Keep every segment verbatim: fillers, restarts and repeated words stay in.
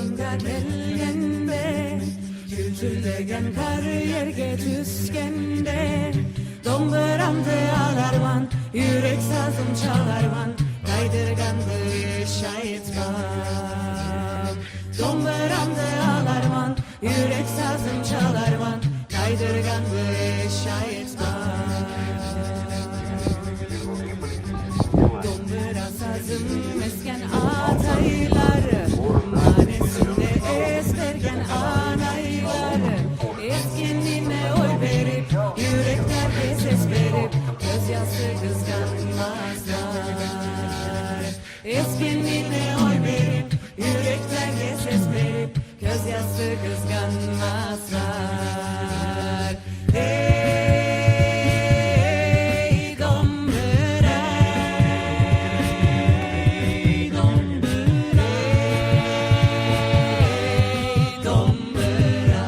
Gelgende, kültülegen kar yerge tüskende, domburamdı alarman, yürek sazım çalarman, kaydırgandı şayet bak. Domburamdı alarman, yürek sazım çalarman, kaydırgandı şayet bak. Dombura sazım esken atayları, manesinde esbergen anayları. Eskenine oy berip, yüreklerge ses berip, gözyası kızganmazlar. Eskenine oy berip, yüreklerge ses berip, gözyası kızganmazlar. Ey dombura, ey dombura, ey dombura.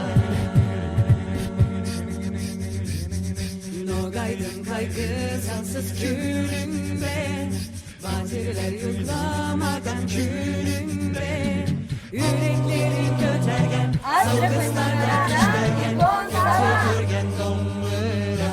Nogaydım kaygı, sansız külünde, bacılar yuklamagan külünde, yüreklerin kötergen, salgıslar